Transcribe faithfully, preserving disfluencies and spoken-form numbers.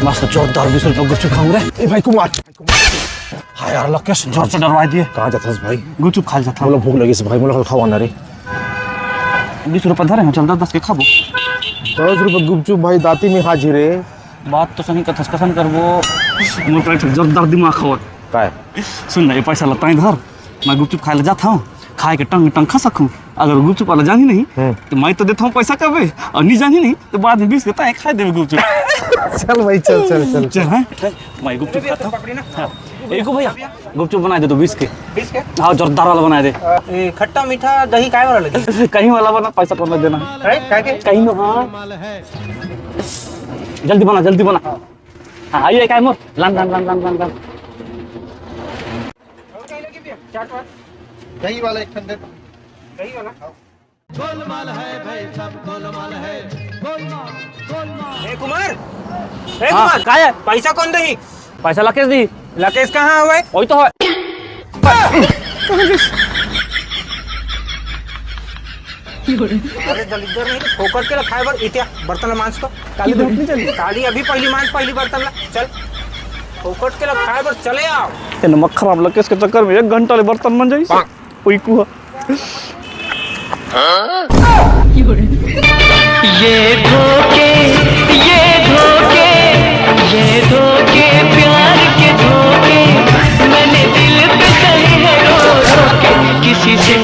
मस्त जोरदार बीस रुपया गुपचुप खाऊं रे। ए भाई कुमार। हाँ यार लकेश, जोर से डरवा दिए। कहाँ जाथस भाई? गुपचुप खाए जाता। मोला भूख लगिस भाई, मोला खावा ना रे। बीस रुपया धरे हो, चल दस दस के खाबो। दस रुपया गुपचुप भाई, दांती में हाजिर रे। बात तो सही कथस, कसन करबो। मोर पैसा जोरदार दिमाग हवय। काय? सुन ना, ये पैसा ला ताई धर, मैं गुपचुप खाए ला जात हूँ, खाए के टंग टंग खसक हूँ। अगर गुपचुप वाला जानी नहीं हम्म। तो मैं तो देता हूँ पैसा कबे, और नहीं जानी नहीं तो बाद में बीस के ताई खाए देवे गुपचुप। चल भाई, चल, चल, चल, चल, हैं? मैं गुपचुप खाता हूँ। हाँ। एको भैया, गुपचुप बनाए दे तो बीस के। बीस के? हाँ, जोरदार वाला बनाए दे। ए, खट्टा मीठा दही काय वाला लगे? कहीं वाला बना, पैसा कम देना। अरे, काय के? कहीं में, हाँ। जल्दी बना, जल्दी बना। हाँ, आइए, काय मोर? लन, लन, लन, लन, लन, लन। दही वाला एक ठन दे। दही वाला? गोलमाल है भाई, सब गोलमाल है। गोलमाल, गोलमाल। ए कुमार, ए हाँ, कुमार, काय है? पैसा कौन दही? पैसा लकेश दी। लकेश कहाँ हवय? वही तो है। अरे दलिद्दर नहीं तो फोकट के ला खाए बर इतिया बर्तन ला मांज तो। काली धूप नहीं चली। काली अभी पहली मांज, पहली बर्तन ला। चल। फोकट के ला खाए बर चले आओ। तेने मक्खराम लकेश के चक्कर में एक घंटा ले बर्तन मंजाइस। ओई कुहा। ये धोखे, ये धोखे, ये धोखे, प्यार के धोखे। मैंने दिल पे सही है रो रो के, किसी से